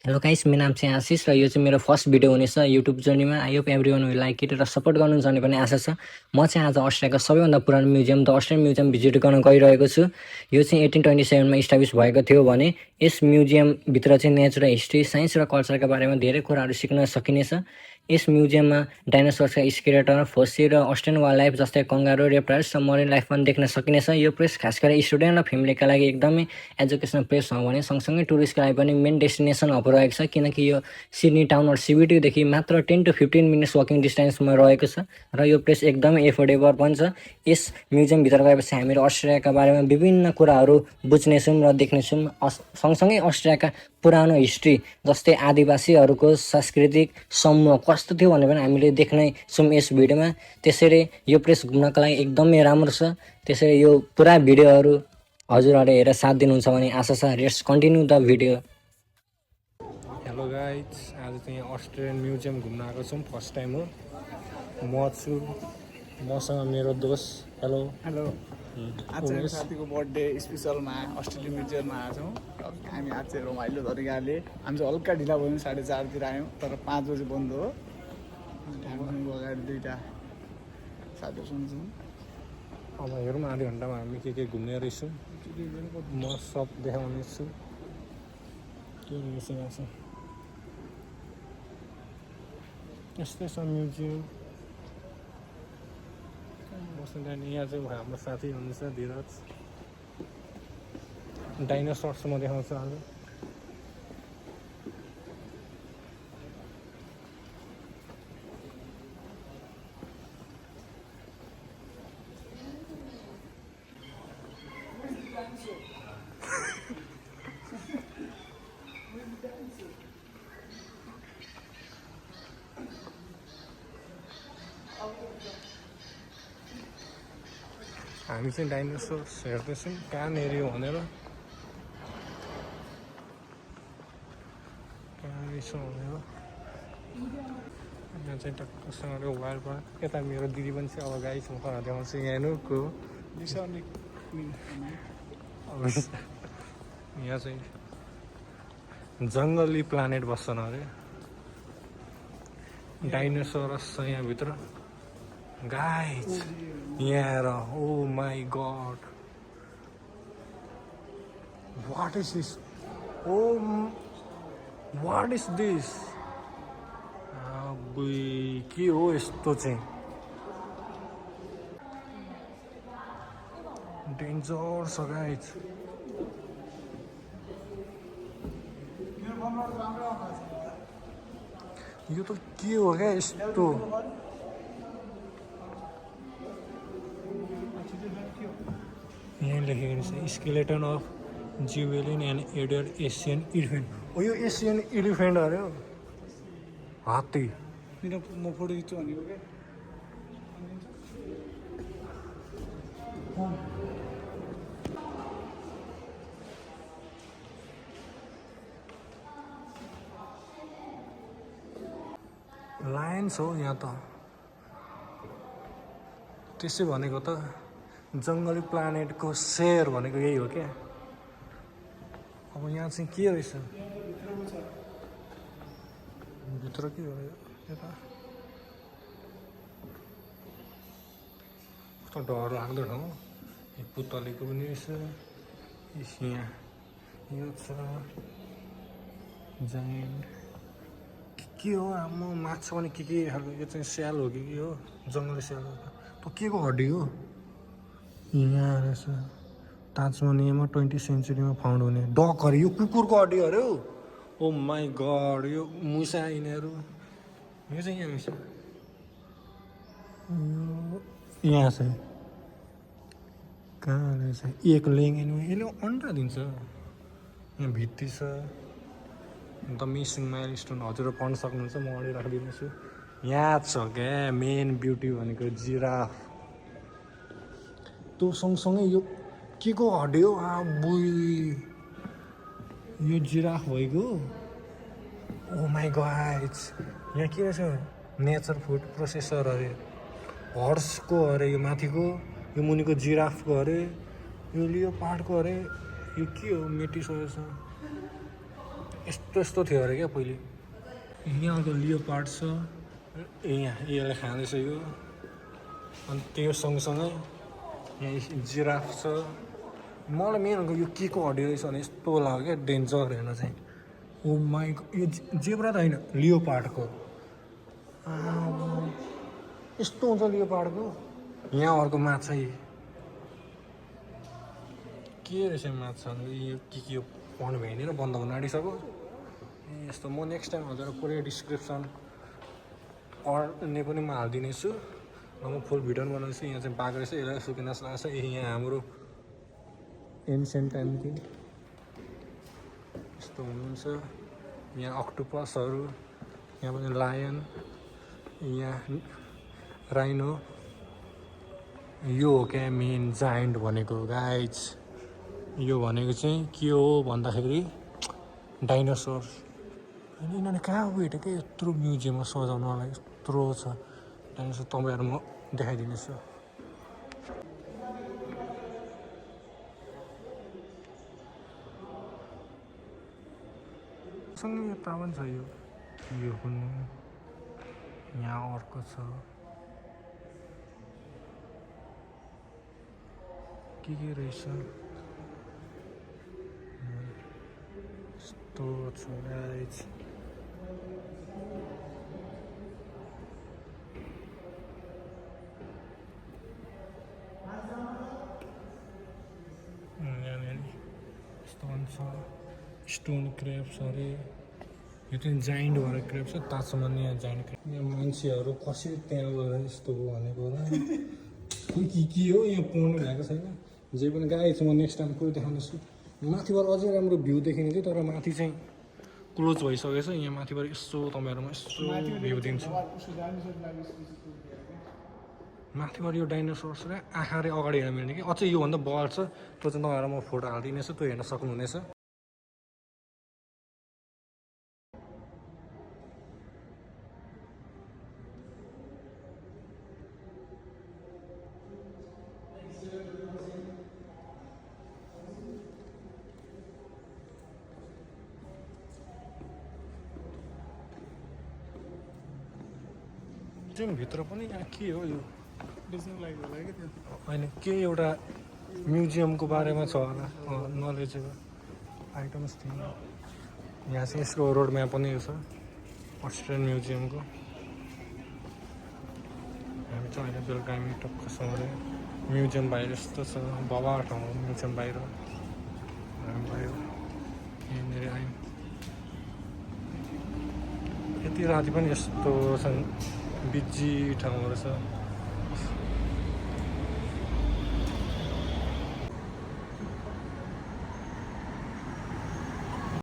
Hello guys, मेरो नाम चाहिँ आशिष र यो चाहिँ मेरो फर्स्ट भिडियो हुनेछ युट्युब जर्नीमा। I hope every one will like it र सपोर्ट गर्नुहुन्छ भन्ने पनि आशा छ। म चाहिँ आज अस्ट्रियाको सबैभन्दा पुरानो museum the Austrian museum visit गर्न गइरहेको छु। यो चाहिँ 1827मा इस्टाब्लिस भएको थियो भने यस म्युजियमभित्र चाहिँ नेचरल हिस्ट्री, साइन्स र कल्चरका बारेमा धेरै कुराहरू सिक्न सकिनेछ। यस म्युजियममा डाइनोसर्सका स्केलेटन, फोसिल र अस्ट्रियन वाइल्ड लाइफ जस्तै कङ्गारू, रेप्टाइल्स र मरिन लाइफ पनि देख्न सकिनेछ। यो प्लेस खास गरी स्टुडेन्ट र फ्यामिलीका लागि एकदमै एजुकेसनल प्लेस हो भने सँगसँगै टुरिस्टका लागि पनि मेन डेस्टिनेसन हब रहेको छ, किनकि यो सिडनी टाउन र सिबिटीदेखि मात्र 10 to 15 मिनट्स वकिङ डिस्टेन्समा रहेको छ र यो प्लेस एकदमै एफोर्डेबल पनि छ। यस म्युजियमभित्र गएपछि हामीहरू अस्ट्रेलियाका बारेमा विभिन्न कुराहरू बुझ्नेछौँ र देख्नेछौँ। सँगसँगै अस्ट्रेलियाका पुरानो हिस्ट्री जस्तै आदिवासीहरूको सांस्कृतिक समूह कस्तो थियो भनेर पनि हामीले देख्नेछौँ यस भिडियोमा। त्यसैले यो प्लेस घुम्नका लागि एकदमै राम्रो छ। त्यसैले यो पुरा भिडियोहरू हजुरहरूले हेरेर साथ दिनुहुन्छ भन्ने आशा छ। Let's continue the video. Hello guys, आज चाहिँ अस्ट्रेलियन म्युजियम घुम्न आएको छौँ, फर्स्ट टाइम हो। म छु, मसँग मेरो दोस्त। हेलो हेलो, आज चाहिँ मेरो साथीको बर्थडे स्पेसलमा अस्ट्रेलियन म्युजियममा आएको छौँ। हामी आज चाहिँ रमाइलो तरिकाले हामी चाहिँ हल्का ढिला भयो, 4:30तिर आयौँ, तर 5 बजे बन्द हो। हामीसँग अगाडि दुईवटा साथीहरूसँग छौँ। अब हेरौँ आधी घन्टामा हामी के घुम्ने रहेछौँ। म सब देखाउने छु के रहेछ। यस्तै छ म्युजियम बस्नु जाने। यहाँ चाहिँ हाम्रो साथी हुनुहुन्छ धीरज। डाइनोसर्स म देखाउँछु आज। हामी चाहिँ डाइनोसर्स हेर्दैछौँ कहाँनिर हो भनेर। कहाँ रहेछ भनेर यहाँ चाहिँ टक्कसँगले वाइल्ड पार्क। यता मेरो दिदी पनि छ। अब गाई छ देखाउँछु यहाँ हेर्नुको। यहाँ चाहिँ जङ्गली प्लानेट बस्छन् अरे। डाइनोसरस छ यहाँभित्र। गाइज यहाँ, oh my god, what is this? What is this? के हो यस्तो चाहिँ? डेन्जर छ गाइज। यो त के हो क्या यस्तो? यहाँ लेखेको छ स्केलेटन अफ जिबेलिन एन्ड एडर एसियन इलिफेन्ट। हो यो एसियन इलिफेन्ट अरे हो, हात्ती। म फोटो खिच्छु भनेको क्या। लायन्स हो यहाँ त। त्यसै भनेको त जङ्गली प्लानेटको शेर भनेको यही हो क्या। अब यहाँ चाहिँ के रहेछ भित्र? के हो यता? कस्तो डर लाग्दो ठाउँ। यो पुतलीको पनि रहेछ। यहाँ यो छ जायन्ट के हो आम्मा, माछा पनि के खालको। यो चाहिँ स्याल हो कि के हो? जङ्गली स्याल हो त के को हड्डी हो? यहाँ रहेछ ताजमानियामा 20th सेन्चुरीमा फाउन्ड हुने डक अरे। यो कुकुरको हड्डी अरे हो। ओ माई गड, यो मुसा यिनीहरू। यो चाहिँ यहाँ रहेछ। यहाँ छ कहाँ रहेछ? एक लेङ यसले अन्डा दिन्छ। यहाँ भित्ती छ द मिसिङ माइलस्टोन। हजुर पढ्न सक्नुहुन्छ, म अगाडि राखिदिनेछु। यहाँ छ क्या मेन ब्युटी भनेको जिराफ। त्यो सँगसँगै यो के को हड्डी हो? यो जिराफ भएको। ओ माई गाइज, यहाँ के रहेछ? नेचर फुड प्रोसेसर अरे। हर्सको अरे यो माथिको, यो मुनिको जिराफको अरे, यो लियो पार्टको अरे। यो के हो? मेटिस रहेछ। यस्तो यस्तो थियो अरे क्या पहिले। यहाँको लियो पार्ट छ यहाँ यसले खाँदैछ यो। अनि त्यो सँगसँगै यहाँ जिराफ छ। मलाई मेन यो के को हड्डी रहेछ भने यस्तो लाग्यो क्या डेन्जर हेर्न चाहिँ। ओ माइ यो जेब्रा त होइन लियो पार्टको यस्तो हुन्छ लियो पार्टको। यहाँ अर्को माछा के रहेछ माछा यो के पढ्नु भ्याइँदैन बन्द हुन आँटिसक्यो। यस्तो म नेक्स्ट टाइम हजुर पुरै डिस्क्रिप्सन अरूले पनि म हालिदिनेछु र म फुल भिडियो बनाउँछु। यहाँ चाहिँ पाएको रहेछ यसलाई सुकिनास लाग्छ। यहाँ हाम्रो एन्सियन्ट टाइमको यस्तो हुनुहुन्छ। यहाँ अक्टोपसहरू, यहाँ पनि लायन, यहाँ राइनो। यो हो क्या मेन जायन्ट भनेको गाइज। यो भनेको चाहिँ के हो भन्दाखेरि डाइनोसर। अनि यिनीहरूले कहाँ भेटेको यत्रो म्युजियममा सजाउनलाई यत्रो छ डाइनोसर। तपाईँहरू म देखाइदिनेछु। सँगै यता पनि छ यो पनि। यहाँ अर्को छ के रहेछ यस्तो छ गाइज। यहाँनिर यस्तो पनि छ स्टोन क्रेप्स अरे। यो चाहिँ जाइन्ट भएर क्रेप्स छ ताजमहल। यहाँ जाइन्ट क्रेप। यहाँ मान्छेहरू कसरी त्यहाँ गएर यस्तो हो भनेको होला। के हो यहाँ पढ्नु भएको छैन जे पनि। गाइज म नेक्स्ट टाइम पुरै देखाउनेछु। माथिबाट अझै राम्रो भ्यू देखिने थियो तर माथि चाहिँ क्लोज भइसकेछ। यहाँ माथिबाट यसो तपाईँहरूमा यसो भ्यू दिन्छु। माथिबाट यो डाइनोसर्स र आँखाले अगाडि हेर्न मिल्ने कि अझै योभन्दा बढ छ। त्यो चाहिँ तपाईँहरू म फोटो हालिदिनेछु त्यो हेर्न सक्नुहुनेछ। चाहिँ भित्र पनि यहाँ के हो यो होइन के एउटा म्युजियमको बारेमा छ होला नलेजेबल आइटम्स थियो। यहाँ चाहिँ यसको रोड म्याप पनि छ अस्ट्रेलियन म्युजियमको। हामी चाहिँ अहिले बेलुका हामी टक्कसँग म्युजियम बाहिर यस्तो छ बबा ठाउँ हो म्युजियम बाहिर। हामी बाहिर यहाँनिर आयौँ। यति राति पनि यस्तो छन् बिजी ठाउँहरू छ।